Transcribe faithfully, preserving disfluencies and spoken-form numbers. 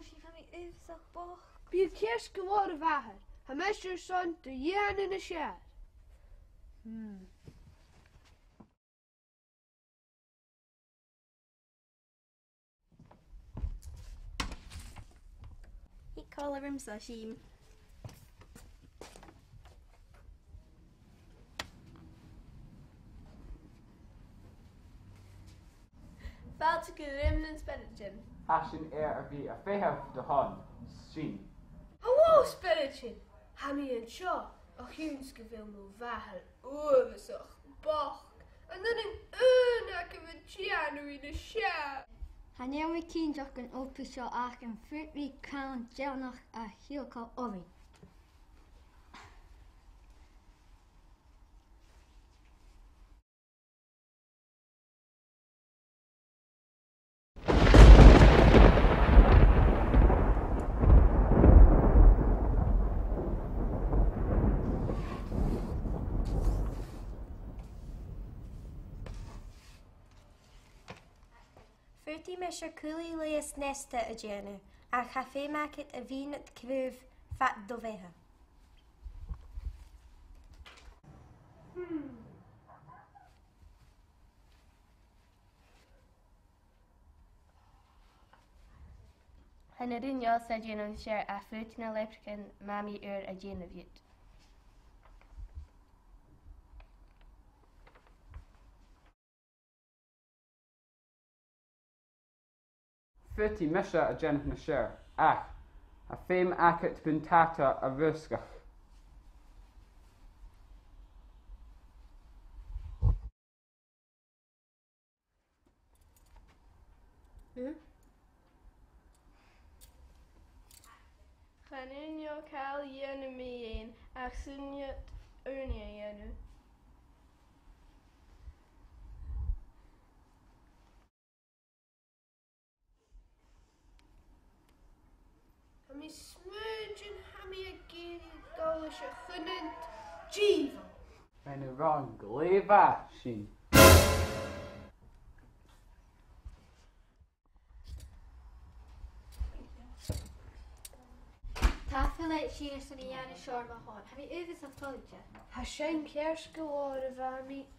Sin, tha mi uabhasach bochd. Bidh e ceart gu leòr, a mhàthair. Tha mise airson do dhèanamh nas fheàrr. Hmm. Thig còmhla rium-sa, a Shìm. Fàilte gu Rùm nan Spioradain. Tha sinn air a bhith a' feitheamh do shon, Shìm. Hello, Spioradain! Tha mi an seo a chionn 's gu bheil mo mhàthair uabhasach bochd. An urrainn aon agaibh a dhèanamh nas fheàrr? Chan eil mi cinnteach gun obraich seo ach am faod mi crann deireannach a thilgeil oirnn. Faodaidh mise cuileas-naidheachd a dhèanamh, ach tha feum agad a bhith nad chraobh fad do bheatha. Hmm. Chan urrainn dhòmhsa a dhèanamh nas fheàrr, ach faodaidh na leipreachaughnan Mamaidh ùr a dhèanamh dhut. Faodaidh mise a dhèanamh nas fheàrr, ach tha feum agad buntàta a rùsgadh. Hmm? Chan urrainn dhomh càil a dhèanamh mu dheidhinn, ach 's urrainn dhut ùrnaigh a dhèanamh. Tha mi a' smaoineachadh gun tèid mi a dh'fheuchainn dol leis a' chùlaibh dìobhail. Tha e na roghainn glè mhath, sin. Tapadh leat, Seumas, airson a dhèanamh seo air mo shon. Tha mi uabhasach toilichte. Tha sin ceart gu leòr, a Mhamaidh.